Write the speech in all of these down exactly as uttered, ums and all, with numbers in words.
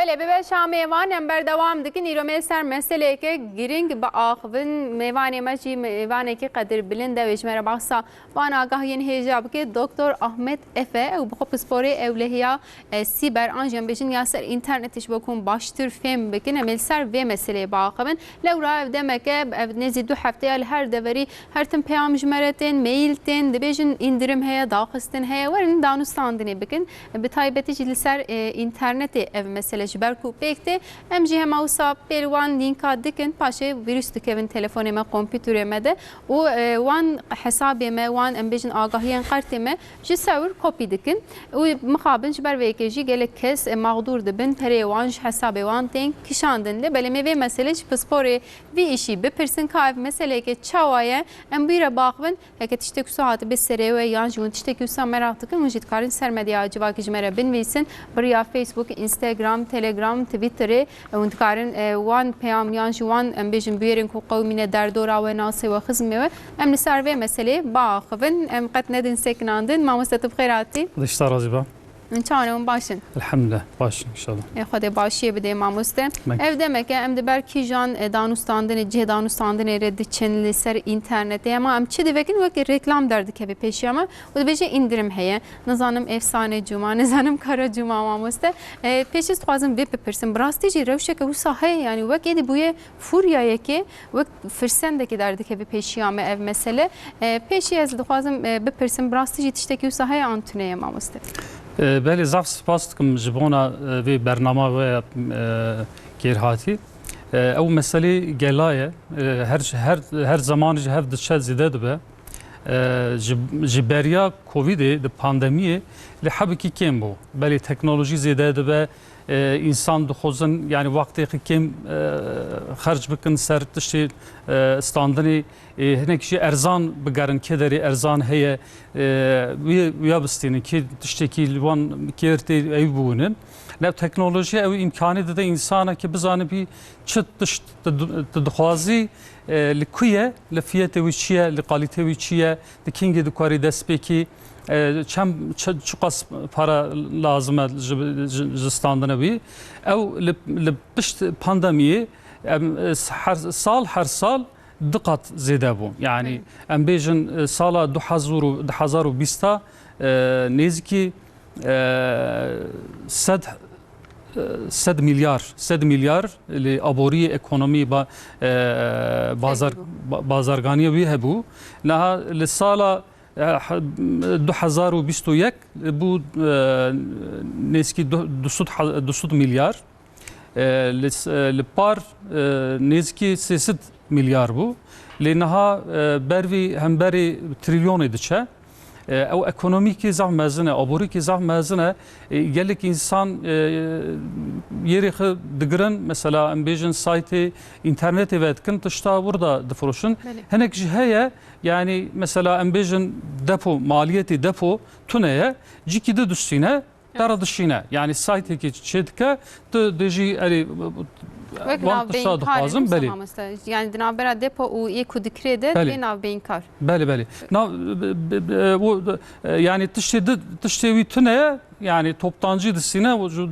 Belê, bi beşa mêvan em berdewam dikin. Îro me ser meseleyeke girîng biaxivin. Mêvanê me jî mêvanekî qedirbilind e, wê ji me re behsa van agahiyên hêja bike. Doktor Ahmet Efe, ew bi xwe pisporê ewlehiya, e, sîber an jî em bêjin ya ser înternetê ji bo ku hûn baştir fêm bikin. Em ê li ser vê meseleyê biaxivin. Lewra ev demeke, ev nêzî du hefte ya li her deverî her tim peyam ji me re tên, mail tên, dibêjin îndirim heye, daxistin heye, werin danûstandinê bikin. Bi taybetî jî li ser, e, înternetê ev mesele ji ber ku pêk tê. Em jî hema wisa pêl wan lînka dikin, paşê vîrus dikevin telefonê me, kompîterê me de û, e, wan hesabê me, wan em bêjin agahiyên qertê me ji sewr kopî dikin. Û mixabin ji ber vê yekê jî gelek kes, e, mexdûr dibin, pereyê wan ji hesabê wan tên kişandin. Lê belê me vê meselê ji pisporê vî îşî bipirsin ka ev meseleyeke çawa ye, em wî re baxivin. Heke tiştek wisa hatibe serê we yan jî hûn tiştekî wisa meraq dikin, hûn jî dikarin ser medya civakî ji me re binivîsin. Bi riya Facebook, Instagram, Telegram, Twitterê hûn dikarin, e, wan peyam yan jî wan, em bêjin, bûyerên ku qewimîne derdora we, nasê we, xizmê we. Em li ser vê meselê biaxivin, em qet nedin sekinandin. Mamoste, tu bi xêr hatî. Xwedê ji te razî be. Çawan e, hûn baş in? Elhamdülillah, baş in inşallah. Ê Xwedê başiyê bidê, mamoste. Ev demeke em di ber kîjan, e, danûstandinê, cihê danûstandinê re diçin li ser înternetê. Hema em çi divekin, wekî reklam derdikeve pêşiya me û dibêje îndirim heye. Nizanim Efsane Cuma, nizanim Kara Cuma, mamoste. E, pêşî dixwazim vê bipirsim. Bi rastî jî rewşeke wisa heye, yanî wek êdî bûye furyayekê, wek firsendekê derdikeve pêşiya me ev mesele. E, pêşî ez dixwazim, e, bipirsim, bi rastî jî tiştekî wisa heye an tune ye, mamoste? E, belê, zaf spas dikim ji bona, e, vê bernama we, e, kêrhatî. E, ew meselê gela ye. E, her, her, her zeman ji hev diçe, zêde dibe. E, ji, ji beriya Covidê, di pandemiyê, lê hebikî kêm bû. Belê teknolojî zêde dibe, e, însan dixwazin, yani, wextê xwe kêm, e, xerc bikin ser tiştê, e, standinê, e, hinek jî erzan bigerin, kê derê erzan heye, e, wê, wê ya bistînin, kê tiştekî li wan kêr tê ew bibûnin. Lê teknolojiya ew îmkanî dide însanekî bizanibî çi tişt tu, tu dixwazî, e, li ku ye, li fiyetê wî çi ye, li kalîtê wî çi ye, di kîngê dikarî dest pê kî, e, çem, çi, çiqas para lazim e ji, ji, ji standine wî. Ew li, li pişt pandemiyê, em, e, her sal, her sal du qat zêde bû. Yani, em bêjin, e, sala du hezar û, du hezar û bîst, e, nêzîkî, e, sed, e, sed milyar, sed milyar li aborî, ekonomî, ba-, e, bazar-, ba-, bazarganiyê wî hebû. Niha li sala, e, he-, du hezar û bîst û yek bû, e, nêzîkî du, du sed ha-, du sed milyar. E, li s-, e, li par, e, nêzîkî sê sed milyar bû. Lê niha, e, ber vî hemberî trilyonê diçe. E, ew ekonomîkî zaf mezin e, aborîkî zaf mezin e. E, gelek însan, e, yerê xwe digirin, mesela, em bêjin, saytê înternetê vedikin, tişta wirda difiroşin. Belê. Hinek jî heye, yani, mesela, em bêjin, depo, maliyetê depo tune ye, cîkî di dustîne, te re dişîne. Yani, saytekî çêdike, tu dê jî erê, Wek wan navbeynkar tişta dixwazin, belê. Mamoste. Yani, di navbera depo û yê ku di kirê de, belê, bê navbeynkar. Belê, belê. Nav-, be-, be-, be-, o, e, yani, tiştê di, tiştê wî tune ye, yani, toptancî distîne, o ju-,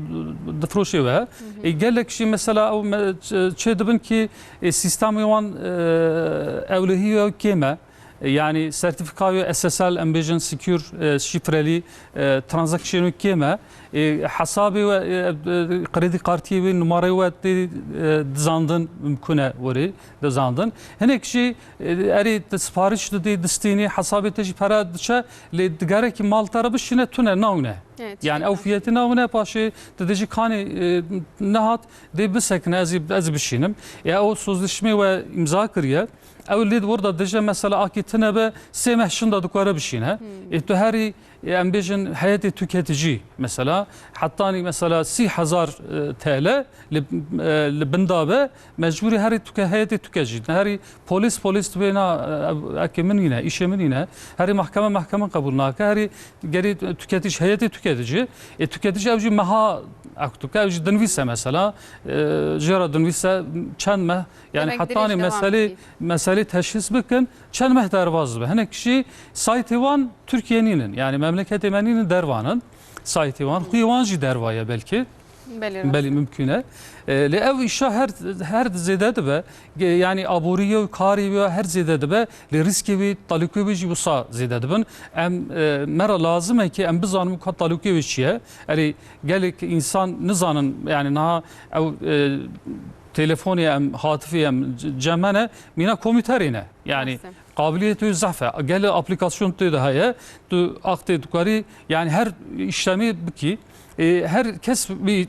difiroşê we. Hı hı. E, gelek jî, mesela, ew me-, ç-, çê dibin ki, e, sîstemê wan, e, ewlehî ye kêm e. Yani sertifika wê S S L, em bêjin secure, e, şifreli, e, transaction wê kêm e. E, hesabê we, e, e, kredi kartiyê wê, numarayê we tê, e, dizandin, mimkun e werê dizandin. Hinek jî, e, erê te sipariş didî, distînî, hesabê te jî pere diçe, lê digerekî mal te re bişîne tune, nawne. Evet, yani ew fiyetî nawne, paşê te dê jî kanê, e, nehat, dê bisekine, ez, ez bişînim. E, ew sözleşmê we imza kiriye. Ew lê di wir de dije, mesela, akî tune be, sê meh şinda dikare bişîne. Hmm. Ê tu herî, ê, em bêjin heyetê tüketicî, mesela, hetanî, mesela, sî hezar, e, T L li, e, li binda be, mecbûrî herî tüke-, heyetê tükecî. Herî polis, polis dibê na, e, ev, ekê min nîne, îşê min nîne. Herî mahkeme, mahkeme qebûl nake. Herî gerî tüketici, heyetê tüketici. Ê, tüketici ew jî meha ek dike, ew jî dinivîse, mesela, e, jê re dinivîse çend meh, yani demek hetanî dirêj devam meselê, dikî. Meselê teşhîs bikin, çend meh derbas dibe. Hinek jî saytê wan Tirkiye nînin. Yani memleketê me nînin, dervan in. Saytê wan, xuyê wan jî derva ye belkî. Belê, rast Belê e. mimkün e. E, lê ew îşa her, her zêde dibe. Ge-, yanî aboriyê û karê wê her zêde dibe. Lê rîskê wê, talûkê wê jî wisa zêde dibin. Em, e, me re lazim e ki em bizanin ka talûkê wê çi ye. Erê gelek însan nizanin, yanî niha ew, e, telefonê em, hatifê em c-, cem me ne, mîna komputerê ne. Yanî Rast e. qabiliyetê wê zehf e. Gelek aplikasyon tê de heye. Tu axtê dikarî, yanî her îşlemê bikî. E, her kes wî,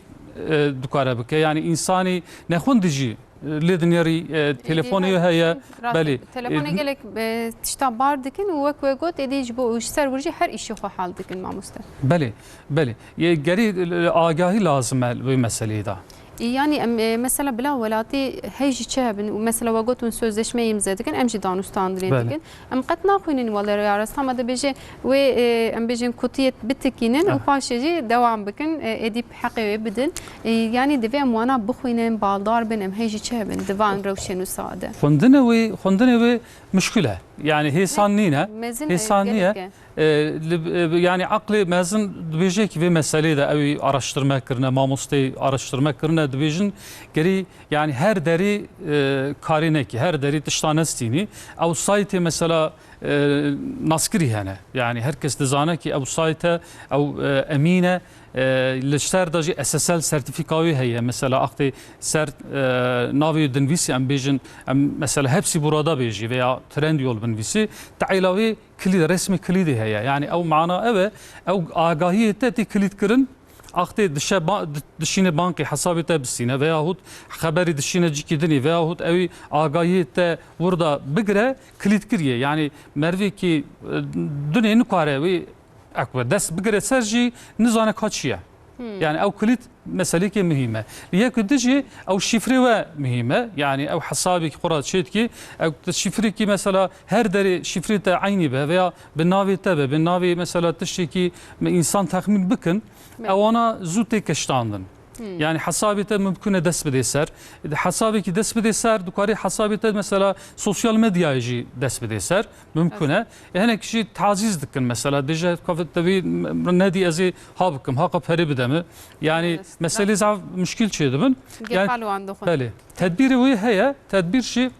e, dikare bike. Yanî însanî nexwendî jî, e, lê dinêrî, e, telefonê wî heye. Rast e. Belê. Telefonê E, gelek, e, tişta bar dikin û wek we got, êdî ji bo, ji ser wir jî her îşê xwe hal dikin, mamoste. Belê, belê. Yê gerî, e, agahî lazim e li wê meseleyê de. E, yanî em, e, mesela bila welatî hey jî çi hebin û mesela we got hûn sözleşmeyê îmze dikin, em jî danûstandinê Belê. dikin. Em qet naxwînin wele ya rasta me dibêje wê, e, em bêjin kutiyê bitikînin û Ah. paşê jî dewam bikin, e, êdî heqê wê bidin. E, yanî divê em wana bixwînin, baldar bin, em hey jî çi hebin di van rewşên wisa de. Xwendinê wê, xwendinê wê muşkil e. Yanî hêsan Ne, nîne. mezin e, Hêsan niye. gelek e. E, li, e, yanî aqlê mezin dibêje ki vê meselê de ew araştirme kirine, mamosteyê araştirme kirine, dibêjin gerî yanî her derî, e, karê nekî, her derî tişta nestînî. Ew saytê mesela, e, naskirî hene. Yanî her kes dizane ki ew sayte, ew, e, emîn e. E, li ser de jî S S L sertîfîka wê heye. Mesela axtê ser, e, navê dinvîsî em bêjin, em mesela Hepsiburada bêjî veya Trendyol binvîsî, teîla wê kilîd, resmê kilîdê heye. Yanî ew mana ew e, ew agahiyê te tê kilîdkirin, axtê dişe ba-, di-, dişîne bankê hesabê te bistîne veyahut xeberî dişîne cîkî dinî veyahut ewî agahiyê te wir da bigire, kilîdkirî ye. Yanî merivekî, e, dunê nikare wî ekwe dest bigire ser jî nizane ka çi ye. Hmm. Yanî ew kilîd meselekê muhîm e. Li yek û du jî ew şîfrê we muhîm e. Yanî ew hesabekî xwe re çêdikî, ew şîfrekî mesela her derê şîfrê te eynî be veya bi navê te be, bi navê mesela tiştekî me însan texmîn bikin, Belê. ewana zû tê keştandin. Hmm. Yanî hesabê te mimkun e dest bidê ser. Hesabekî dest bidê ser, dikarî hesabê te mesela sosyal medyayê jî dest bidê ser. Mimkun e. E, hinek jî tazîz dikin mesela. Dêje ka te wî nedî ez ê ha bikim, haqa perê bide mi. Yanî Rast. meselê zaf muşkil çêdibin. Gefa Yanî, li wan dixwin. belê. Tedbîrê wê heye. Tedbîr jî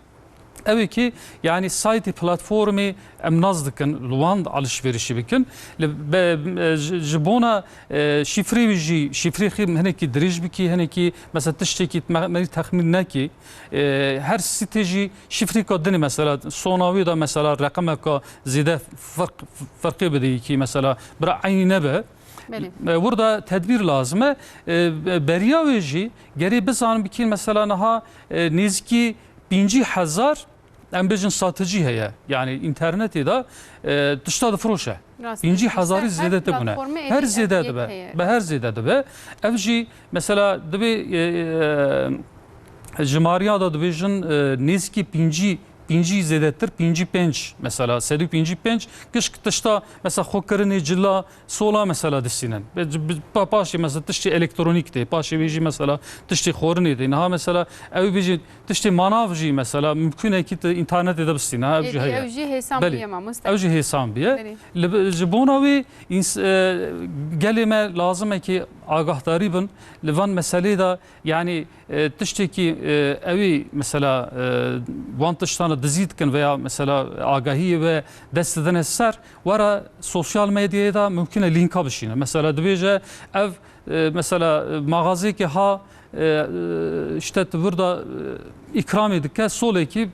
ew ê ki, yanî saytê platformê em nas dikin, li wan alişverişî bikin. Li be, e, ji, ji bona, e, şîfrê wî jî, şîfrê xî hinekî dirêj bikî, hinekî mesela tiştekî me, me texmîn nekî. E, her sîtê jî şîfrêka dinê mesela sona wê de mesela reqemeka zêde ferq, ferqê bide yekî mesela bira eynî nebe. Belê. E, wir de tedbîr lazim e. E, beriya wê jî gerê bizanin bikîn mesela niha, e, nêzîkî pêncî hezar, em bêjin saticî heye. Yanî înternetê de, e, tişta difiroşe. Rast e. Pêncî hezarî Ser her zêdetir bûne. platformê Her êdî zêde ev yek dibe. heye. Bi her zêde dibe. Ev jî mesela dibê, e, e, ji mariya de dibêjin, e, nêzîkî pêncî, pêncî zêdetir, pêncî pênc mesela, sed û pêncî pênc gişk tişta mesela xwekirinê cila, sola mesela distînin. Bi, bi, pa-, paşê mesela tiştê elektronik tê, paşê wê jî mesela tiştê xwarinê tê. Niha mesela ew bêjin tiştê manav jî mesela mimkun e ki tu înternetê de bistîne. Ha, ev jî Êdî heye. ew jî hêsan Belê. bûye mamoste. Ew jî hêsan bûye. Belê. Li bi-, ji bona wê ins-, e, gelê me lazim e ki agahdarî bin li van meselê de, yanî, e, tiştekî, e, ewî mesela, e, wan tiştana dizî dikin veya mesela agahiyê we dest didine ser, were sosyal medyayê de mimkun e lînka bişîne. Mesela dibêje ev, e, mesela, e, maxazêkê ha, e, e, işte tu burada, e, îkramê dike, solekî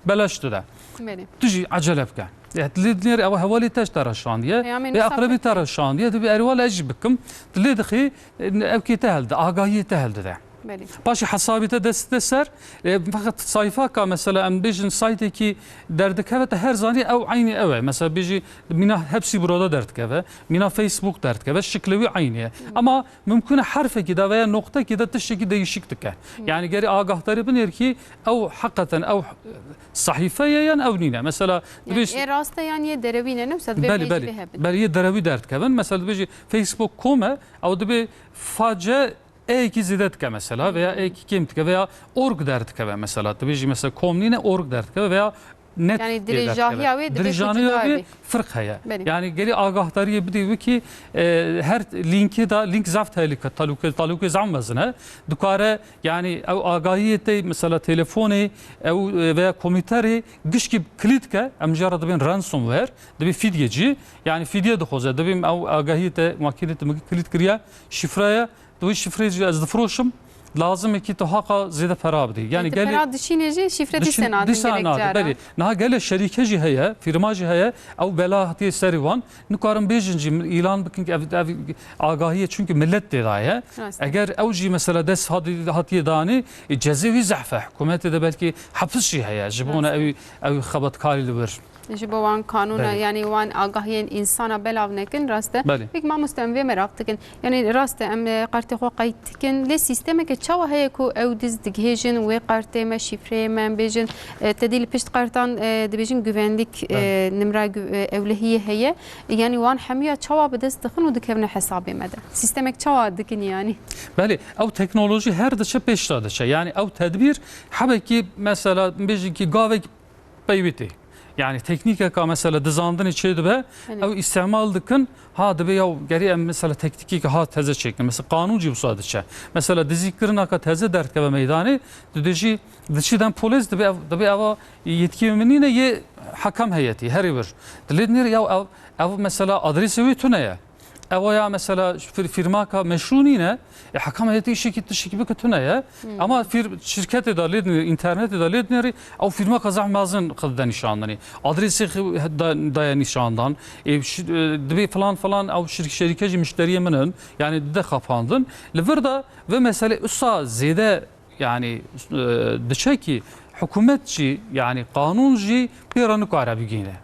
beleş dide. Belê. Tu jî ecele bike. Ya, lê dinêr ew hevalê te ji te re şandiye. Peyamên Vê misafir aqrebî te re şandiye. Dibê erwal ez jî bikim. Tu lê dixî, e, ev kê te helde, agahiyê te helde de. Belê. Paşê hesabê te dest de ser, e, feqet sayfa ka mesela em bêjin saytekî derdikeve te her zanî ew eynî ew e. Mesela bêjî mîna Hepsiburada derdikeve, mîna Facebook derdikeve, şikli wî eynî ye. Ama mimkun e herfekî de veya noqtekî de tiştekî değişik dike. Yanî gerî agahdarî binêr ki ew heqeten ew sahife ye yan ew nîne. Mesela Yanî dibêj ê rast e yan yê derewî ne, ne wisa dibê Belê, belê. vê hebin. Belê, yê derewî derdikevin. Mesela dibêjî facebook nokta com e, ew dibê face êkî zêde dike mesela veya êkî kêm dike veya org derdikeve mesela. Dibêjî mesela com nîne, org derdikeve veya net Yani tê dirêjahiya derkeve. Wê dibê ku Dirêjaniya cuda wê bê. Firq heye. Belê. Yani gerî agahdariyê bidî wekî, e, her lînkê de, lînk zaf tehlike, talûke, talûke zaf mezin e. Dikare, yani ew agahiyê te, mesela telefonê, ew, e, veya komputerê gişkî kilît ke, em jê re dibên ransomware, dibê fidye cî, yani fidye dixwaze, dibê ew agahiyê te, makînê te min kilît kiriye, şifre ye, di wî şifreyê jî ez difiroşim, lazim e ki tu haqa zêde pera bidî. Yani Ê, tu gelê pera dişînê jî şifre dîse dişîn-, nadin dîsa gelek nadin, cara. Belê. Niha gelê şerîke jî heye, firma jî heye, ew bela hatiye serê wan. Nikarin bêjin jî, îlan bikin ki ev, ev agahiyê, çünkü millet tê de ye. Rast e. Eger ew jî mesela dest hati-, hatiye danî, e, cezê wî zehf e. Hikûmetê de belkî hepis jî heye. Ji bona Rast e. ew, ew xebatkarî li wir. Ji bo wan kanûna, Belê. yanî wan agahiyên însana belav nekin, rast e. Belê. Pêk mamoste, em vê meraq dikin. Yanî rast e, em, e, kartê xwe qeyd dikin. Lê sîstemeke çawa heye ku ew diz digihêjin wê kartê me, şîfreyê me, em bêjin, e, tedî li pişt kartan, e, dibêjin güvenlik, e, Belê. nimra gü-, e, ewlehiyê heye. Yanî wan hemiya çawa bi dest dixin û dikevine hesabê me de? Sîstemek çawa dikin yanî? Belê, ew teknolojî her diçe pêş de diçe. Yanî ew tedbîr hebekî mesela bêjin ki gavek peyvê tê. Yani teknîkeka mesela dizandinê çêdibe, Belê. ew îstîmal dikin, ha dibe ya gerê em mesela teknîkeke ha teze çêkin. Mesela qanûn jî wisa diçe. Mesela dizîkirinaka teze derdikeve meydanê, tu dê jî diçî dem polês dibe ev, dibe eva yetkiyê min nîne yê hekam heyetî, herî bir. Dilê dinêre ya ev, ev mesela adresê wê tune ye. Ewa ya mesela fir-, firmaka meşrû nîne, e, hekam heyetî îşekî tiştekî bike tune ye. Hmm. Ama fir-, şirketê de lê dinêrî, înternetê de lê dinêrî, ew firmaka zehf mezin xwe dide nîşandinê. Adresê xwe da-, daye nîşandan. E, şi-, e, dibê filan filan ew şir-, şerîke jî mişteriyê min in. Yani dide xapandin. Li vir de vê meselê usa zêde Yani, e, diçe ki hikûmet jî, yani qanûn jî pê re nikare bigihîne.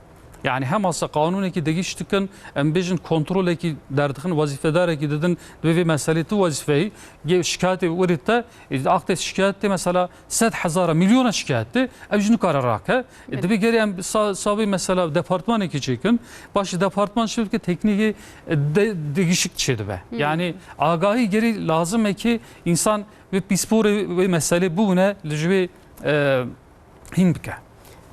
Yani hema se qanûnekî digihîşt dikin, em bêjin kontrolekî derdixin, wezîfedarekî didin, divê vê meselê tu wezîfeyî, gê şikayetê were te, e, axtê şikayet tê mesela sed hezara, milyona şikayet tê, ew jî nikare rake. E, Belê. Divê gerê em sa-, savê mesela departmanekî çêkin, paşê departman şivke teknîkê, e, de-, digişik çêdibe. Hmm. Yani agahî gerî lazim e ki însan Vê pîsporê wê meselê bûne li ji wê, e, hîn bike.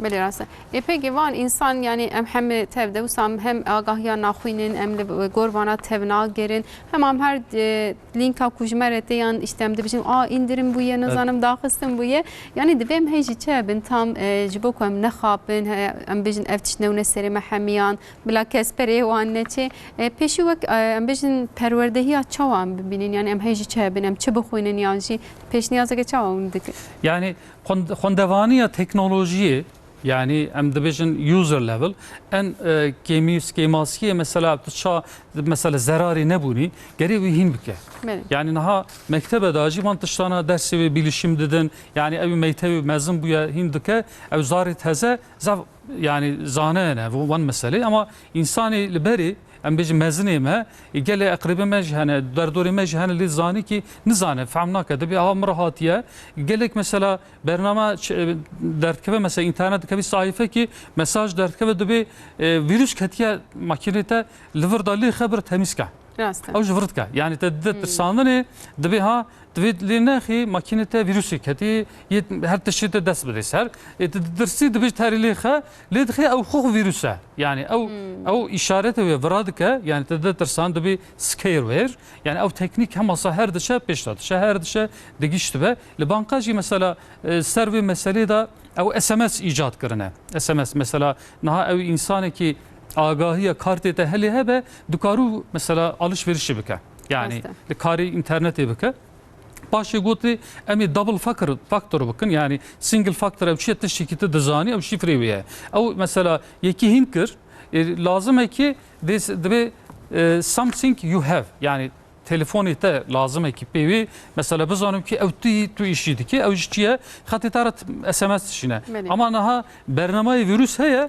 Belê rast e. Ê pêkê van însan, yanî em hemî tev de wisa em hem agahiya naxwînin, em li gor vana tev nagirin. Hem em her, e, lînka ku ji me re tê yan îşte em dibêjin, a, îndirim bûye, Evet. nizanim daxistin bûye. Yanî divê em hê jî çi hebin tam, e, ji bo ku em nexapin, he, em bêjin ev tişt newne serê me hemiyan. Bila kes pereyê wan neçê. E, pêşî wek, e, em bêjin perwerdehiya çawa em bibînin? Yani em hê jî çi hebin, em çi bixwînin yan jî pêşniyazeke çawa hûn dikin? Yani xwend-, xwendevaniya teknolojiyê, yani em dibêjin user level, en, e, kêmîs-, kêmasiyê mesela tu ça, mesela zerarê nebûnî, gerê wî hîn bike. Belê. Yani niha mektebe de jî van tiştana dersê wê bilişim didin, yani ew mektebê mezin bûye hîn dike, ew zarê teze zaf Yani zane ne, wan meselê, ama însanê li berê, em bêjin mezinê me, gelê eqribê me jî hene, derdorê me jî hene, lê zanî kî nizane, fehm nake, dibê aha min re hatiye. Gelek mesela bername ç-, derdikeve, mesela înternet dikevî sayfekî mesaj derdikeve, dibê, e, vîrus ketiye makînê te, li vir de lê xe bir temîz ke. Rast e. Ew ji vir dike. Yani te dide Hmm. tirsandinê, dibê ha, divê lê nexî makînê te vîrusê ketî, yê her tiştê te dest bidê ser. Ê tu didirsî, dibê terî lê xe, lê dixê ew xwe xwe vîrus e. Yani ew, Hmm. ew îşarete wê vira dike, yani te dide tirsan, dibê scareware. Yani ew teknîk hemasa her diçe pêş de diçe, her diçe digiştibe. Li banka jî mesela, e, ser vê meselê de ew S M S îcad kirine. S M S mesela niha ew însanekî agahiya kartê te helê hebe, dikarû mesela alişverişê bike. Yani Rast e. li karê înternetê bike. Paşê gotê, em ê double factor, factor bikin, yani single factor ew çi ye, tiştekî tu dizanî, ew şifrê wê ye. Ew mesela yekî hîn kir, e, lazim e ki dê-, dibê, e, something you have, yani telefonê te lazim e ki pê wê, mesela bizanim ki ew tu, tu îşî dikî, ew ji çi ye, xetê te re t-, S M S dişîne. Belê. Ama niha bernamayê vîrus heye,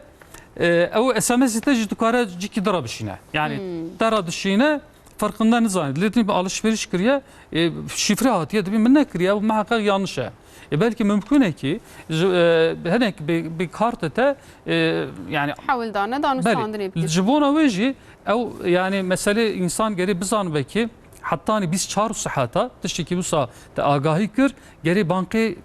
e, ew S M S'ê te jî dikare cîkî din re bişîne. Yani Hmm. te re dişîne, ferqinde nizane. Lê tu alişveriş kiriye, e, şifre hatiye, dibê min nekiriye, ew miheqeq yanlış e. E, belkî mimkun e ki ji, e, hinek bi, bi kartê te, e, yani Hewldan e, danûstandinê Belê. bikî. Ji bona wê jî ew, yani meselê însan gerê bizanibe ki hetanî bîst çar sehata tiştekî wisa te agahî kir, gerê bankê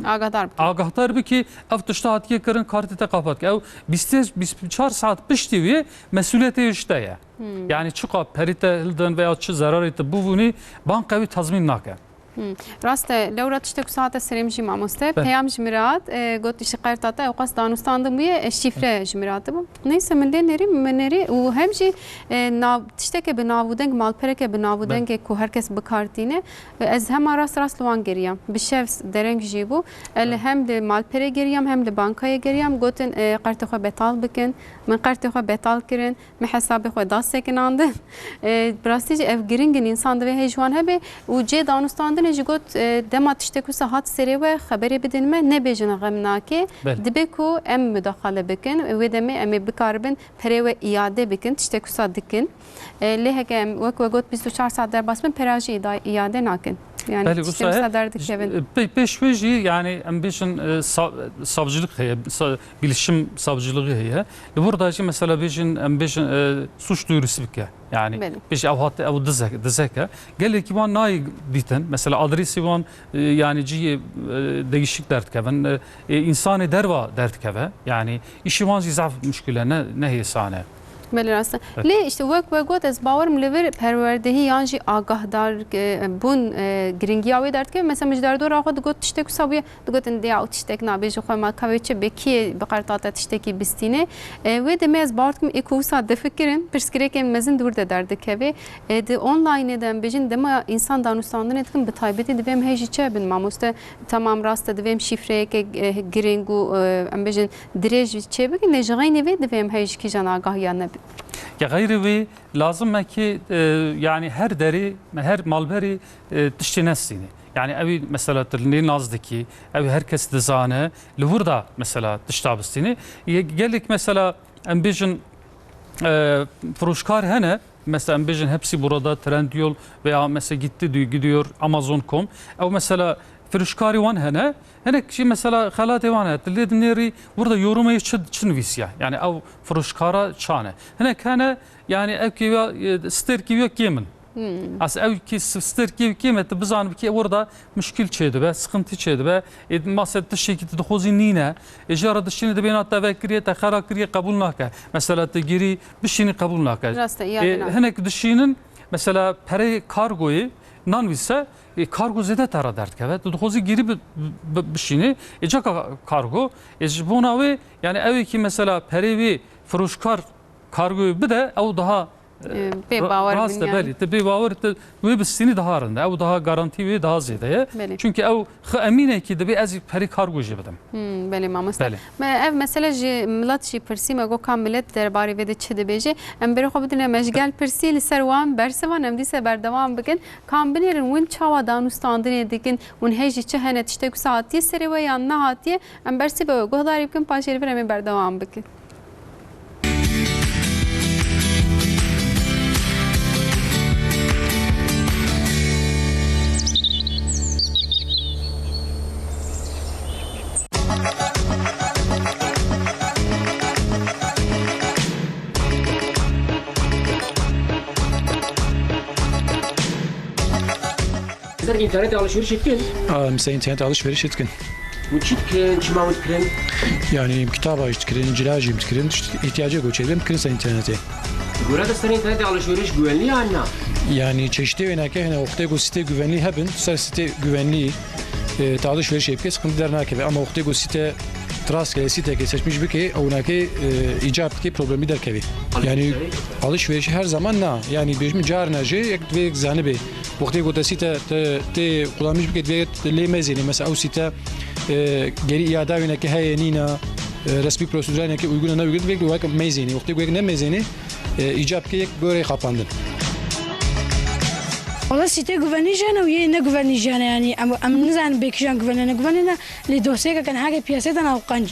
Agahdar bike. Agahdar bike, ev tişta hatiye kirin, kartê te qapat ke. Ew bîst, bîst çar saet piştî wê mesûliyetê ji te ye. Hmm. Yani çiqa perî te hildin veya çi zerarê te bibûnî, banka wî tazmîn nake. Hmm. Rast e, lewra tiştek wisa hate serê min jî mamoste. Be. Peyam ji min re hat, e, got, işte, qerta te ewqas danûstandin bûye, e, şîfre ji min re hatibû. Neyse, min lê nerî, min nerî û hem jî, e, nav, tişteke bi nav û deng, malpereke bi nav û Be. dengê ku her kes bi kar tîne, e, ez hema rast rast li wan geriyam. Bi şev dereng jî bû. E, li Be. hem li malperê geriyam, hem li bankayê geriyam. Gotin, e, qertê xwe betal bikin. Min qertê xwe betal kirin. Me hesabê xwe da sekinandin. E, bi rastî jî ev giring in, însan divê hêj wan hebe û cê danûstandinê jî got, e, dema tiştek wisa hat serê we, xeberê bidin me, nebêjin xem nake. Belê. Dibe ku em mudaxale bikin, wê demê em ê bikaribin perê we îade bikin, tiştek wisa dikin. E, lê heke em, wek we got, bîst û çar saet derbas bin, pera jî îda-, îade nakin. Yani Belê, tiştek wisa wisa derdikevin. Pê-, pêş wê jî, yani em bêjin, e, sa-, savcılık heye, sa-, bilişim savcılığı heye. Li wir de jî mesela bêjin, em bêjin, e, suç duyurusu bike. Yani Belê. bêjin ew hat, ew dizek, dizek e. Gelekî wan nayê dîtin. Mesela adresî wan, e, yani cihê, e, değişik derdikevin. E, e, însanê derva derdikeve. Yani îşî wan jî zaf muşkil e, ne, ne hêsan e. Belê rast e. Evet. Lê işte wek we got, ez bawerim li vir perwerdehî yan jî agahdar, e, bûn, e, giringiya wê derdikeve. Mesela min ji derdora xwe digot tiştek wisa bûye, digotin diya û tiştek nabêje xwe ma kavê çi bê kiyê bi qerta te tiştekî bistîne. E, wê demê ez bawer dikim ê ku wisa difikirin, pirsgirêkên mezin di wir de derdikeve. E, di onlineê de em bêjin dema însan danûstandinê dikin, bi taybetî divê em hêj jî çi hebin mamoste? Tamam, rast e, divê em şîfreyeke, e, giring û, e, em bêjin dirêj çêbikin, lê ji xeynî vê divê em hêj kîjan agahiya nebin. Ya xeyrê wê lazim e ki, e, yani her derê, her malberî, e, tiştê nestînê. Yani ew ê mesela tu lê nas dikî, ew ê her kes dizane, li wir de mesela tişta bistînê. Ye-, gelek mesela em bêjin, e, firoşkar hene, mesela em bêjin hepsi burada, Trendyol veya mesela gitti diyor, gidiyor Amazon nokta com. Ew mesela firoşkarî wan hene, hinek jî mesela xelatê wan hene. Tu lê dinêrî burada yorumê çi, çi nivîsiye? Yani ew firoşkara çane. Hinek hene, yani ev kêviya, e, stêrkî wî kêm in. Hmm. Ez ew kî s-, stêrkî wî kêm e, tu bizanibî ki orada muşkil çêdibe, sıkıntı çêdibe. E, mase tiştekî tu dixwazî nîne. E, jara dişînî dibê na te vekiriye, te xera kiriye, qebûl nake. Mesela tu girî bişînî qebûl nake. Rast e, E, îade nake. Hinek dişînin, mesela perê kargoyê nanvîse, e, kargo zêde te re derdikeve. Tu dixwazî girî bi, bi, bişînî, e, caka kargo. E, ji bona wê, yani ew ê ki mesela perê wê firoşkar kargoyê bide, ew daha, e, E, bê ra-, bawer rast e, bin yani. Belê. Tu bê bawer, tu wê bistînî daha rind e. Ew daha garantî wê daha zêde ye. Belê. Çünkü ew xwe emîn e ki dibê ez perê kargo jê bidim. Hmm, belê mamoste. Belê. Me ev mesele ji milet jî pirsî, me got ka milet derbarê vê de çi dibêje. Em berê xwe bidine me ji gel pirsî li ser wan bersivan, em dîse berdewam bikin. Ka em binêrin win çawa danûstandinê dikin, win hê jî çi hene, tiştek wisa hatiye serê we yan nehatiye, em bersî be we guhdarî bikin, paşê li vir em ê berdewam bikin. Ser internetê alışveriş etkin? Aa, mesela internet alışveriş etkin. Hûn çi dikirin, çima hûn dikirin? Yani kitaba jî dikirin, cila jî dikirin, işte ihtiyaca göçelim, dikirin ser internetê. Göre de ser internetê alışveriş güvenli ya na? Yani çeşitê wêneke hene, wextê ku sitê güvenlî hebin, ser sitê güvenlî, e, te alışveriş bike, sıkıntı dernakeve. Ama wextê ku site rastgele siteke seçmiş bike, ew nake, e, icap dike problemî derkeve. Yani alışveriş her zaman na. Yani bêjim carna jî yek divê yek zanibe. Wextê ku te site te, te kullanmış bike, divê lê mezênî. Mesela ew site, e, gerî îada wêneke heye nîna, e, resmî prosedurayeke uygun e ne uygun, divê wek mezênî. Wextê ku yek ne mezênî, e, îcab ke yek gorê xapandin. Wala site güvenî jene û yê ne güvenî jene, yani em, em nizanin bê kîjan güvenî ne güvenî ne, lê dosyeke ke niha ke piyasê de nav qenc.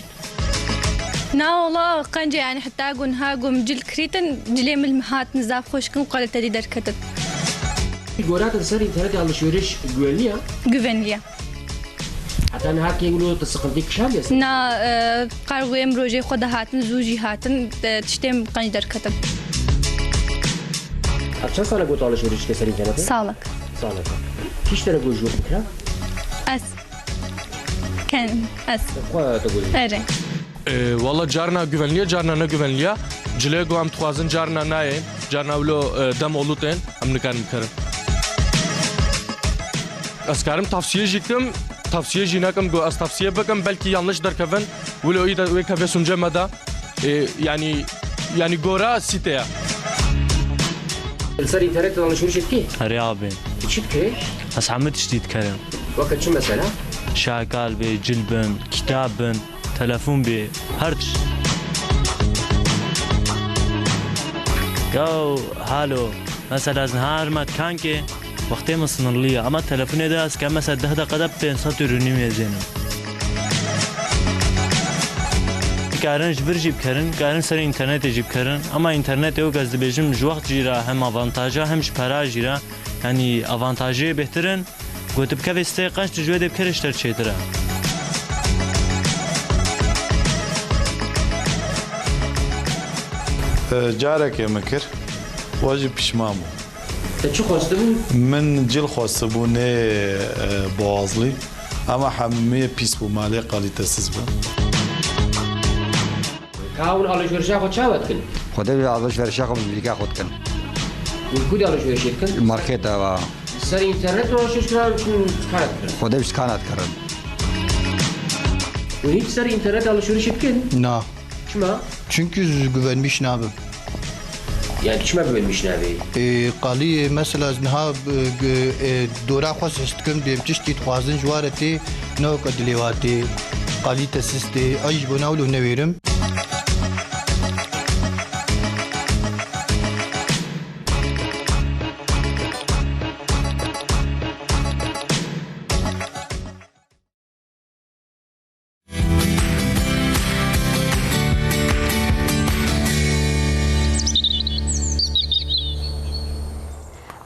Na wala qenc e, yani heta ku niha ku min cil kirîtin, cilê min li min hatin zaf xweşkin û kalitedî derketin. Gora te ser internetê alışveriş güvenli ya? Güvenli ya. Heta niha kê wilo tu sıkıntı kişandiye ser? Na, e, kargoyê min rojê xwe de hatin, zû jî hatin, e, tiştê min qenc derketin. Ev çend sala got alışveriş ke ser internetê? Salek. Salek. Kî ji te re got ji we bikira? Ez. Kendim. Ez. Xwe tu gulî. Erê. E, walla carna güvenliye, carna ne güvenliye. Cilê ku em dixwazin carna nayên, carna wilo, e, dem olû tên, em nikarin bikarin. Ez karim tavsiye jî kim, tavsiye jî nekim, ku ez tavsiye bikim, belkî yanlış derkevin, wilo î de wê kevê sûnce me de. E, yani, yani gora sîte ya. Li ser înternetê alışveriş dikî? Erê abi. Çi dikî? Ez hemû tiştî dikerim. Weke çi mesela? Şakal be, cil bin, kitab bin, telefon be, her tişt. Yaw, halo. Mesela ez niha herime dikankê, wextê min sinirlî ye. Ama telefonê de ez ke mesela deh deqe de pênc sed euro nîmê zênim. Karin ji vir jî bikerin, karin ser înternetê jî bikerin. Ama înternetê wek ez dibêjim ji wext jî re hem avantaja hem ji pera jî re. Yanî avantajê bêhtir in. Gotib kevê siteyê qenc tu ji wê dê bikirê ji te çêtir e. E, carekê min kir, wa jî pişman bû. Te çi xwestibû? Min cil xwestibû, nê, e, boğazlî. Ama hemûyê pîs bû, malê kalîtesiz bû. Ka hûn alışverişa xwe çawa dikin? Xwedê bi alışverişa xwe bi bîka xwe dikin. Hûn ku de alışveriş dikin? Market de va. Ser internet alışveriş kirin, çi kana dikin? Xwedê bi kana dikirin. Hûn hiç ser internet alışveriş dikin? Na. Çima? Çünkü güvenmiş nabim. Yani çima güvenmiş nabî? E, qalî mesela ez niha, e, g-, e, dora xwe ses dikim, dêm tiştî dixwazin ji ware tê, ne weke dilê wa tê, kalîtesiz tê, ay ji bo newlo newêrim.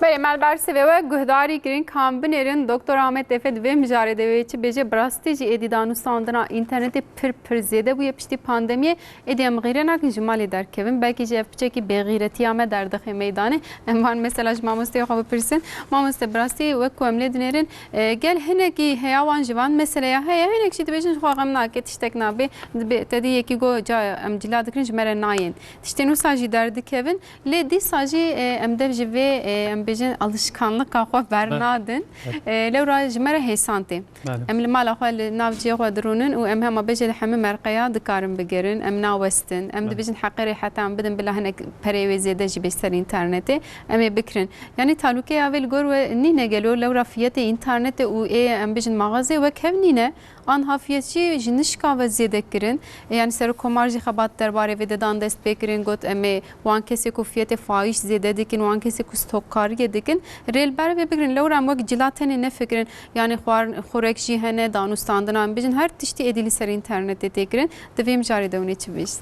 Belê, me li ber sivê we guhdarî kirin, kan binêrin, Doktor Ahmet Efe di vê mijarê de wê çi bêje, bi rastî jî êdî danûstandina înternetê pir pir zêde bûye piştî pandemiyê. Êdî em xîre nakin ji malê derkevin. Belkî jî ev piçekî bêxîretiya me derdixe meydanê. Em van mesela ji mamosteyê xwe bipirsin. Mamoste, bi rastî wek ku em lê dinêrin, e, gel hinekî heya wan ji van meseleya heye. Hinek jî dibêjin ji xwe xem nake, tiştek nabe. Dibê, te dî yekî got ca em cila dikirin ji me re nayên. Tiştên wisa jî derdikevin. Lê dîsa jî, e, em dev ji vê, e, em bêjin alişkanlika xwe bernadin. Evet. E, lewra ji me re hêsan tê. Belê. Em li mala xwe, li nav cihê xwe dirûnin û em hema bêje li hemî merqeya dikarin bigerin, em nawestin. Em Belê. dibêjin heqê rêheta em bidin, bila hinek pereyê wê zêde jî bê ser înternetê, em ê bikirin. Yanî talûkeya vê li gor we nîne gelo, lewra fiyetê înternetê û ê, em bêjin, maxazê wek hev nîne? Anha fiyet jî ji nişka ve zêde kirin. E, yanî Serokkomar jî xebat derbarê vê de dan dest pê kirin, got, em ê wan kesê ku fiyetê faîş zêde dikin, wan kesê ku stokkariyê dikin, rê li ber vê bigirin. Lewra em wek cila tenê nefikirin. Yanî xwar-, xurek jî hene, danûstandina, em bijin, her tiştî êdî li ser înternetê tê kirin. Di vê mijarê de hûn ê çi bêjin?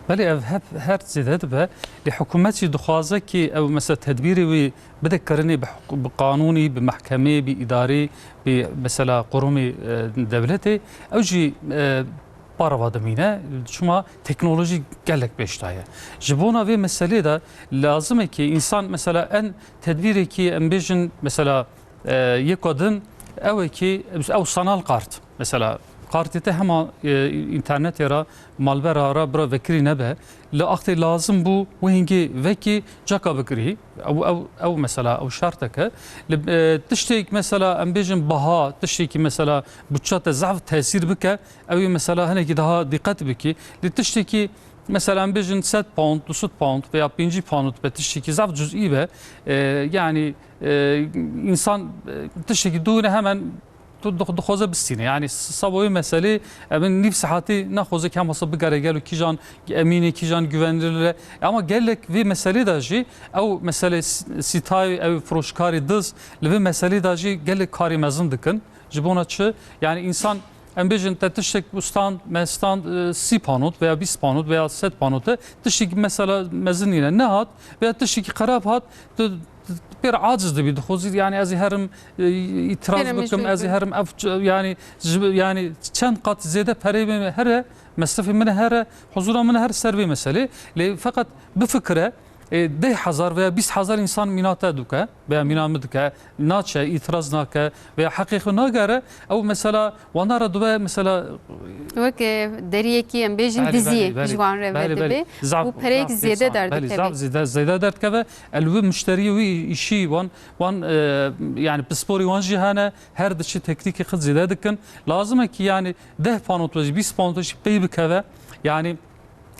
Belê, ev hep her zêde dibe. Lê hikûmet jî dixwaze ki ew, mesela, tedbîrê wî bide kirinê bi huk-, bi qanûnî, bi mehkemê, bi îdarî, bi, mesela, qurumê, e, dewletê, ew jî, e, parava dimîne. Çima teknolojî gelek pêş daye. Ji bona vê meselê de lazim e ki însan, mesela, en tedbîrekî, em bêjin, mesela, e, yeka din, ew e ki ew sanal kart. Mesela, kartê te hema, e, înternetê re, malbera re bira vekirî nebe. Li axtê lazim bû wê hingê vekî caka bikirî. Ew, ew, ew mesela, ew şertek e. Li, e, tiştêk mesela, em bêjin, biha, tiştêkî mesela, budça te zehf tesîr bike, ew ê mesela hinekî daha dîqet bikî. Li tiştêkî mesela, em bêjin, sed pound, du sed pound veya pêncî pound be, tiştêkî zehf cuzî be, e, yanî, e, însan, e, tiştêkî dûne hemen tu dix-, dixwaze bistîne. Yanî s-, seba wê meselê, em ê nîv saetî nexwaze ki hemasa bigere gelo kîjan emîn e, kîjan güvenilir e. Ama gelek vê meselê de jî ew mesele s-, sîtayê, ew firoşkarê diz li vê meselê de jî gelek karê mezin dikin. Ji bona çi? Yanî însan, em bêjin, te tiştek stand, me stand, e, sî panot veya bîst panot veya sed panot e, tiştekî mesela mezin nîne nehat veya tiştekî xerab hat, tu pêr aciz dibî, dixwazî, yanî, ez ê herim, e, îtiraz Pêre bikim, mecbûr ez ê bin. herim ev ç-, yanî, ji, yanî, çend qat zêde perê min here, mesrefê min here, huzura min her ser vê meselê. Lê feqet bifikire, e, deh hezar veya bîst hezar însan mîna te dike veya mîna min dike, naçe, îtiraz nake veya heqê xwe nagere, ew mesela wana re dibe mesela Wek, e, deriyekî, em bêjin, Belê, diziyê belê, belê. ji wan re Belê, belê. vedibê. Zaf, û pereyek zaf zêde pêsan, belê, derdikeve. Zaf zêde, zêde derdikeve. Ew wê muşteriyê wî îşî wan, wan, e, yani pisporî wan jî hene, her diçi teknîkê xwe zêde dikin. Lazim e ki yani deh pound ve jî, bîst pound ve jî pey bikeve. Yani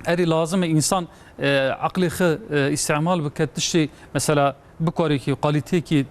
erê lazim e însan, e, eqlê xwe, e, îstîmal bike, tiştê mesela bikarê ki kalîteyekî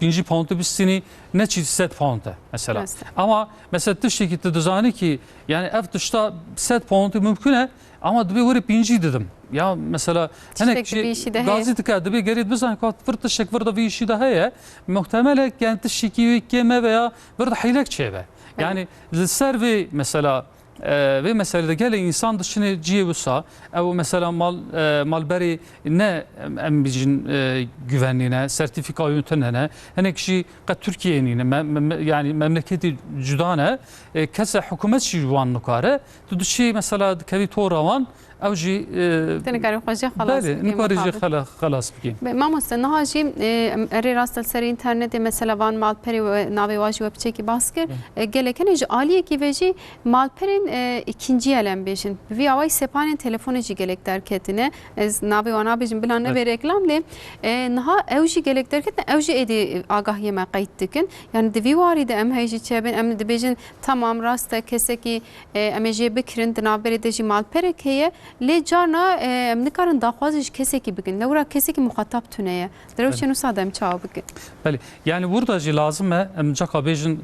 pêncî pound bistînî, ne çî sed pound e mesela. Rast e. Ama mesela tiştekî tu dizanî ki yani ev tişta sed pound mümkün e ama dibê were pêncî didim. Ya mesela Tiştek hinek bi jî işî de heye. gazî dike, dibê gerê bizan ka vir tiştek vir de vî işî de heye. Muhtemel e yani tiştekî wî kêm e veya vir de heylek çêbe. Yani li ser vê mesela, e, vê meselê de gelê însan dişinê cihê wisa, ew mesela mal, e, malberê ne em, em bêjin, e, güvenlî ne, sertîfîka wî tune ne, hinek jî qet Tirkiyeyê nîne, me, me, me, yani memleketî cuda ne, e, kese hikûmet jî wan nikare, tu diçî mesela dikevî tora wan, ew jî, e, Te nikarî xwe jê xelas belê, bikî, nikarî jê mutabik. xela-, xelas bikî. Be, mamoste, niha jî, e, em, erê rast e, li ser înternetê mesela van malperê we, navê wa jî we piçekî bas kir. Be. E, gelek hene ji aliyekî ve jî malperên, e, îkincî el em bêjin. Bi vî awayî sepanên telefonê jî gelek derketine. Ez navê wan nabêjim bila nebe Be. reklam lê, e, niha ew jî gelek derketine, ew jî êdî agahiyê me qeyd dikin. Yani di vî warî de em heyjî çêbin, em dibêjin tamam rast e, kesekî, e, em ê jê bikirin, di navberê de jî malperek heye. Lê carna, e, em nikarin daxwazê ji kesekî bikin. Lewra kesekî muxatab tune ye. Di rewşên Belê. wisa de em çawa bikin? Belê. Yani wir de jî lazim e, em caka bêjin,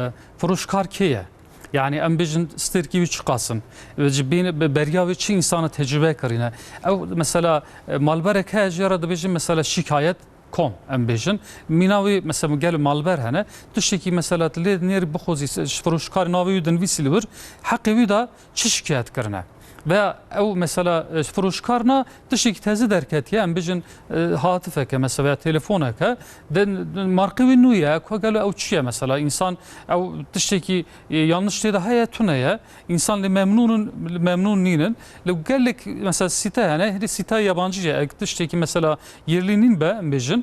e, firoşkar kê ye? Yani em bêjin stêrkî wî çiqas in? Ji bîn, be-, beriya wî çi însana tecrûbe kirîne? Ew mesela, e, malberek heye jê re dibêjin mesela şikayet kom em bêjin. Mîna wî mesela gel malber hene. Tiştekî mesela tu lê nêrî bixwazî se-, ji firoşkar navê wî dinivîsî li wir, heqê wî de çi şikayet kirine? Veya ew mesela, e, firoşkar na tiştekî teze derketiye, em bêjin, e, hatifeke mesela veya telefoneke, de, de marqê wî nû ye, ku gelo ew çi ye mesela? Însan ew tiştekî, e, yanlış tê de heye, tune ye. Însan lê memnûn in, memnûn nînin. Lê gelek mesela sîte hene, hêdî sîteya yabancî ye. Ek tiştekî mesela yerlî nîn be, em bêjin,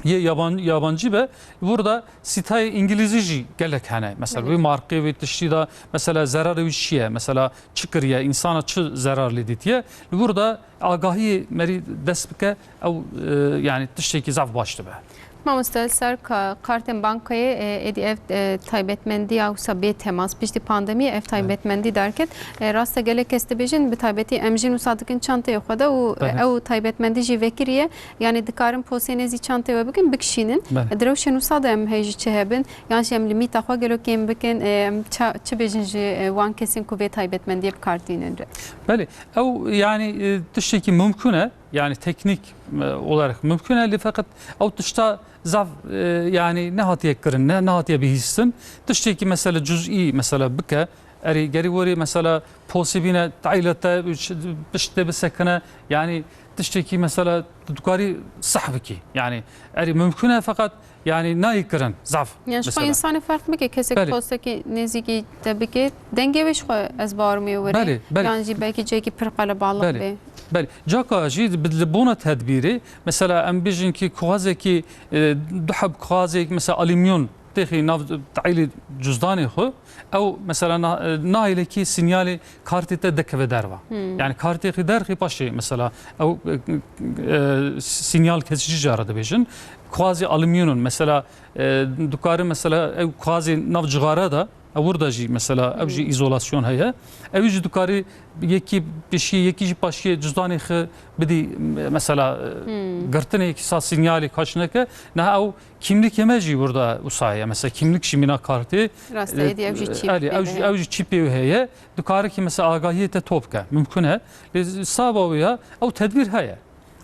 yê yaban-, yabancî be, burada sîtayê îngilîzî jî gelek hene. Mesela Evet. wî marqê wî tiştî de mesela zerarê wî çi ye? Mesela çi kiriye? Însana çi zerar lê dîtiye? Li burada agahiyê merî dest bike, ew, e, yani tiştekî zaf baş dibe. Mamoste, li ser ka-, kartên bankayê, e, êdî ev, e, taybetmendiya wisa bê temas, piştî pandemiyê ev Evet. taybetmendî derket. E, rast e gelek kes dibêjin, bi taybetî em jîn wisa dikin çanteyê xwe de û, e, Evet. ew taybetmendî jî vekiriye. Yani dikarin posê nêzî çantê we bikin, bikişînin. Belê. Di rewşên wisa de em hê jî çi hebin, yan jî em limîta xwe gelo kêm bikin, e, em ça-, çi bêjin ji, e, wan kesên ku vê taybetmendiyê bi kar tînin re? Belê, ew yani, e, tiştekî mumkun e, yani teknîk, e, olarak mumkun e, lê feqet ew tişta zaf, e, yani nehatiye kirin, ne, nehatiye bihîstin. Tiştekî mesela cuzî mesela bike, Erê, gerî werî mesela posê bîne, teîle te, pişt te bisekine, yanî tiştekî mesela tu dikarî seh bikî. Yanî erê mumkun e feqet yanî nayê kirin zaf. Yani ji xwe mesela. Însanê ferq bike, kesek Belê. Postekî nêzîkî te bike, dengê wê ji xwe ez bawer me were. Belê, belê. Yan jî belkî cihekî pir qelebalix Belê. Be. Belê. Caka jî bi, li bona tedbîrê, mesela em bijin ki kuxazekî, e, du heb kuxazek mesela alüminyum têxî nav teîlê cuzdanê xwe, ew mesela na-, nahêlekî sinyalê kartê te dekeve derva. Hmm. Yani kartê xwe derxî paşê mesela ew, e, e, sinyal kesici jî re dibêjin. Kuxazê alüminyonun mesela, e, dikare mesela ew kuxazê nav cixare de, ew wir de jî mesela ew jî Hmm. îzolasyon heye. Ew jî dikare yekî pêşiyê, yekî jî paşiyê cuzdanê xwe bidî, mesela, e, Hmm. girtinê yekî sa sinyalê kaş neke. Niha ew Kimlikê me jî burada wisa ye. Mesela kimlik jî mîna kartê. Rast e, êdî ew jî çîp Erê, ew jî, heye. Ew jî çîpê wê heye. Dikare ki mesela agahiyê te top ke. Mumkun e. Lê saba wê ya, ew tedbîr heye.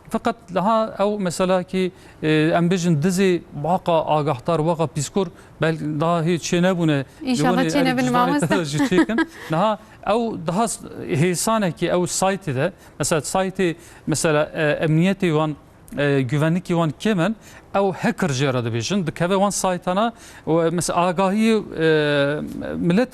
Feqet daha ew mesela ki, e, em bêjin dizê waqa agahdar, waqa pîskor, belkî daha hê çê nebûne. Înşallah çê nebin, mamoste. Jî çêkin. Niha ew daha s-, hêsanekî ew saytê de, mesela saytê, mesela, e, emniyetê wan e, güvenlikî wan kêm in, ew hacker jê re dibêjin, dikeve wan saytana û, e, mesela agahiyê, e, millet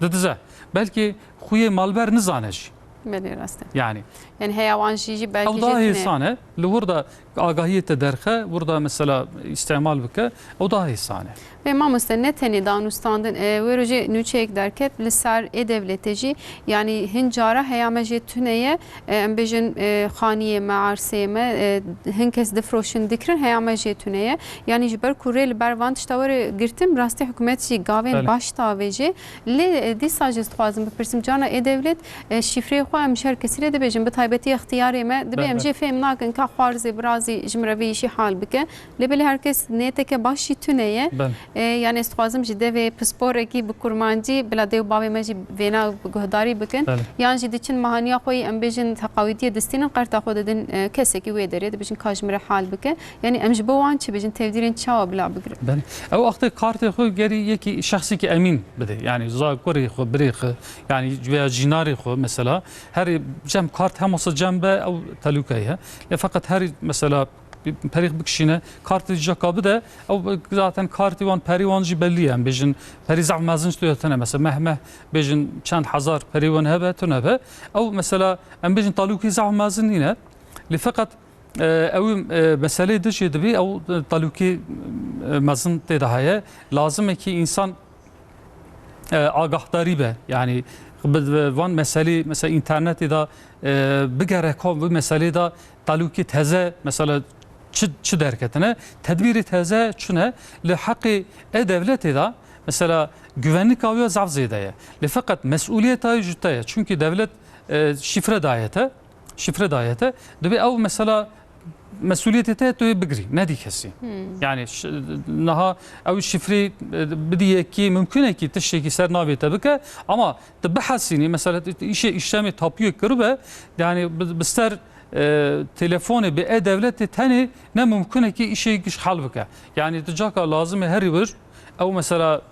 didize. Belkî xwiyê malber nizane jî. Belê, rast e. Yani. Yani heya wan jî, jî belkî Ew jî daha tune ye. Hêsan e. Li wir de agahiyê te derxe, wir de mesela îstîmal bike, ew daha hêsan e. Vê mamoste, ne tenê danûstandin, e, wê rojê nûçeyek derket li ser e-dewletê jî, yanî hin cara heya me jê tune ye, e, em bêjin, e, xaniyê me, arseyê me, e, hin kes difroşin dikirin, heya me jê tune ye. Yanî ji ber ku rê li ber van tişta were girtin, rastî hikûmet jî gavên Belê. baş davêje. Lê, e, dîsa jî ez dixwazim bipirsim, cana e-dewlet, e, şîfreyê xwe em ji her kesî re dibêjin, bi taybetî extiyarê me, dibê Belê, em belê. jê fêm nakin ka xwarzê birazî ji min re vê îşî hal bike. Lê belê her kes niyeteke baş jî tune ye. Belê. E, yani ez dixwazim ji devê pisporekî bi kurmancî bila dê û bavê me jî vêna bi guhdarî bikin. Belê. Yan jî diçin mehaniya xwe yî em bêjin teqawîtiyê distînin, qerta xwe didin, e, kesekî wê derê, dibêjin ka ji min re hal bike. Yani em ji bo wan çi bêjin, tevdîrên çawa bila bigirin? Belê. Ew wextê kartê xwe gerî yekî şexsekî emîn bide. Yani za kurê xwe, birê xwe, yani veya cînarê xwe mesela. Herî cem kart hem olsa cem be ew telûke ye. Lê feqet herî mesela perî bikişîne, kartê caka bide, ew zaten kartê wan, perî wan jî bellî ye. Em bêjin perî zaf mezin ji tu tune. Mesela meh meh bêjin çend hezar perî wan hebe, tune be. Ew mesela em bêjin talûkî zaf mezin nîne. Lê feqet, e, ew, e, meseleyê din jî dibî, ew, e, talûkî, e, mezin tê de heye. Lazim e ki însan, e, agahdarî be. Yani bi, bi van meselê, mesela înternetê de, e, bigere ka vê meselê de talûkî teze, mesela çi, çi derketine, tedbîrê teze çi ne, li heqê e-dewletê de, mesela güvenlika wî ya zaf zêde ye. Lê feqet mesûliyeta wî ji te ye. Çunkî dewlet, e, şîfre daye te. Şîfre daye te, dibê ew mesela mesûliyetê te tu yê bigirî, nedî kesî. Hmm. Yani ş-, niha ew şîfrê, e, bidî yekî, mimkun e ki tiştekî ser navê te bike, ama tu bihesînî, mesela tu îşê, îşlemê tapûyê kiribe, yani bi, bi ser, e, telefonê, bi e-dewletê tenê ne mimkun e ki îşê giş hal bike. Yani tu caka lazim e herî wir, ew mesela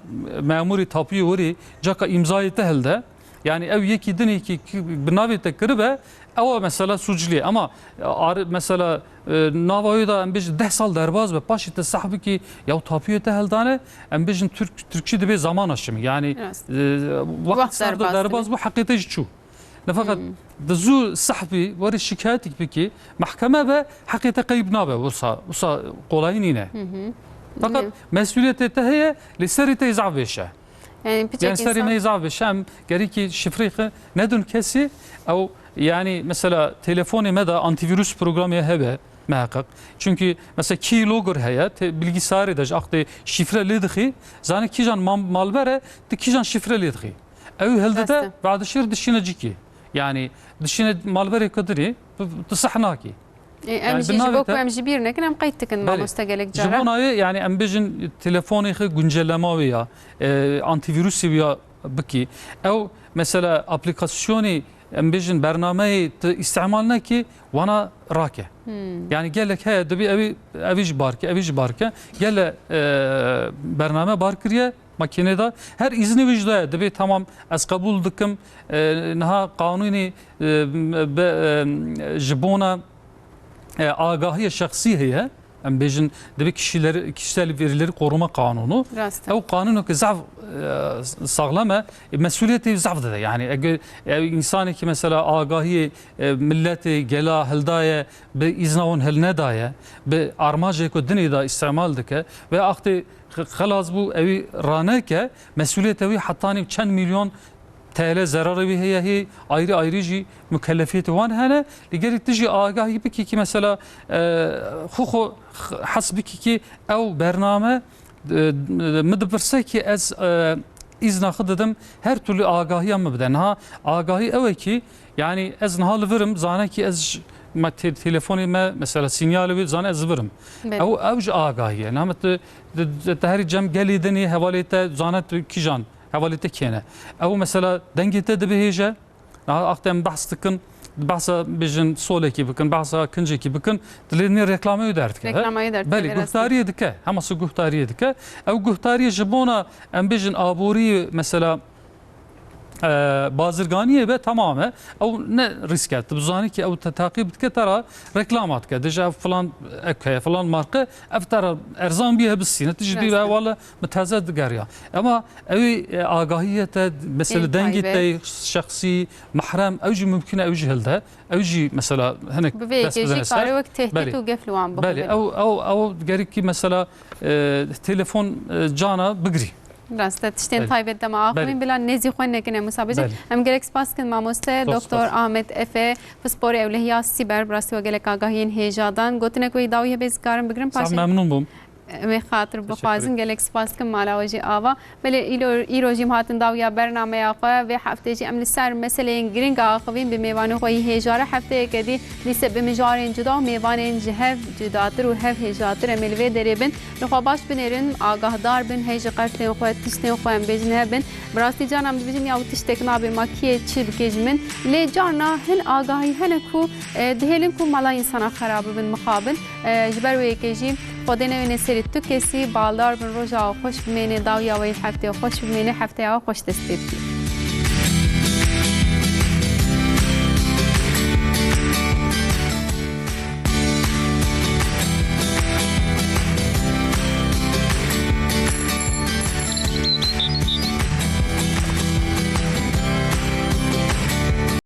memûrî tapûyê wirî caka îmzayê te hilde, yani ew yekî dinê ki, ki bi navê te kiribe, ew a mesela sûclî ye. Ama, e, ar-, mesela, e, nava wê de em bêjin deh sal derbas be, paşê te sah bikî, ya tapûyê te hildane, em bêjin Türk, Türkçî dibê zaman aşımı. Yani, Rast. e, wext Wext ser de derbas derbas dibe. bû, heqê te jî çû. Ne feqet Hmm. di zû sah bî, werî şikayetîk bikî, mehkeme be, heqê te qeyb nabe, wisa, wisa qolayî nîne. Hı hı. Feqet Nîne. mesûliyetê te heye, lê serê te zaf bêş e. Yani piçekî Yani serê insan me zaf bêş e, em gerî ki şifrê xwe nedin kesî, ew yani mesela telefonê me de antivîrus programê hebe, muheqeq. Çünkü mesela keylogger heye, te-, bilgisayarê de ji axtê şifre lê dixî, zane kîjan mam-, malber e, tu kîjan şifre lê dixî. Ew hildide Rast e. ve dişêr dişîne cikî. Yani dişîne malberê ku dirî, tu, tu sah nakî. E, em Yani jî bi ji navê bo ku te em ji bîr nekin, em qeyd dikin Belê. mamoste gelek Ji cara. bo navê, yani em bêjin telefonê xwe güncellema wê ya, e, antivîrusê wê ya bikî. Ew mesela aplîkasyonê, em bêjin bernameyê tu îstîmal nekî, wana rake. Hmm. Yani gelek heye, dibî evî, evî jî barke, evî jî barke. Gele, e, bername bar kiriye, makînê de. Her îznê wî ji daye. Dibê tamam, ez qebûl dikim. E, niha qanûnê, e, be, e, ji bona, e, agahiyê şexsî heye. Em bêjin, dibê kişileri, kişisel verileri koruma kanunu. Rast e. Ew qanûneke zaf, e, saxlem e. E, mesûliyetê zaf dide. Yani eger ew insanê ki mesela agahiyê, e, milletê gela hildaye, bi îzna wan hilnedaye, bi armacê ku dinê de îstîmal dike ve axtê xelas bû, ewî raneke, mesûliyeta wî hetanî çend milyon T L zerarê wî heye, hê ayrî ayrî jî mukellefiyetê wan hene. Li gerî tu jî agahî bikî ki mesela, e, xwe xwe hes bikî ki ew bername, e, min dipirse ki ez, e, îzna xwe didim, her türlü agahiya min bide. Niha agahî ew e ki, yani ez niha li vir im, zane ki ez ji, me te-, telefonê me mesela sinyalê wê zane ez li vir im. Belê. Ew, ew ji agahî ye. Niha me tu, tu, tu, tu herî cem gelê dinê hevalê te zane tu kîjan, hevalê te kêne. Ew mesela dengê te dibihêje, Niha axte em behs dikin, behsa bêjin solekî bikin, behsa kincekî bikin, dilê nê reklama wî derdike. Reklama wî derdike, Belê, vê rastî. guhdariyê dike, hema su guhdariyê dike. Ew guhdariyê ji bona em bêjin aborî mesela e, bazirganiyê be, tamam e. Ew ne rîsk e. Tu bizanî ki ew te taqîb dike, te ra reklama dike. Dije ev filan ek heye, filan marka, ev te ra erzan bîye, bistîne. Tu jî dî be, wala min teze digeriya. Ema ew, e, agahiyê te, mesela dengê te şexsî, mehrem, ew jî mumkin e, ew jî hilde. Ew jî mesela hinek. Bi vê yekê jî kare wek tehdît û gef li wan bixwe. Belê, ew, ew, ew gerek ki mesela, e, telefon, e, cana bigirî. Rast e, tiştên taybet dema axivîn bila nêzî xwe nekine Musa Bêjî. Em gelek spas dikin mamoste Doktor Ahmet Efe, pisporê ewlehiya sîber, bi rastî we gelek agahiyên hêja dan. Gotinek wê dawî hebe ez karim bigirim, paşê memnûn bûm. Em ê xatir bixwazin, gelek spas dikim mala we jî ava. Belê îro-, îro jî em hatin dawiya bernameya xwe. Vê heftê jî em li ser meseleyên giring axivîn bi mêvanê xwe yî hêja re. Hefteyeke dî dîse bi mijarên cuda û mêvanên ji hev cudatir û hev hêjatir em ê li vê derê bin. Li xwe baş binêrin, agahdar bin, hey ji qertên xwe, tiştên xwe em bêjin hebin. Bi rastî canan dibêjin ya wî tiştek nabe, ma kiyê çi bike ji min. Lê carna hin agahî hene ku, e, dihêlin ku mala însana xera bibin, mixabin. E, ji ber wê yekê jî Xwedê newêne serê tu kesî, baldar bin, roja we xweş bimêne, dawiya we yê heftê xweş bimêne, hefteya we xweş dest pê bike.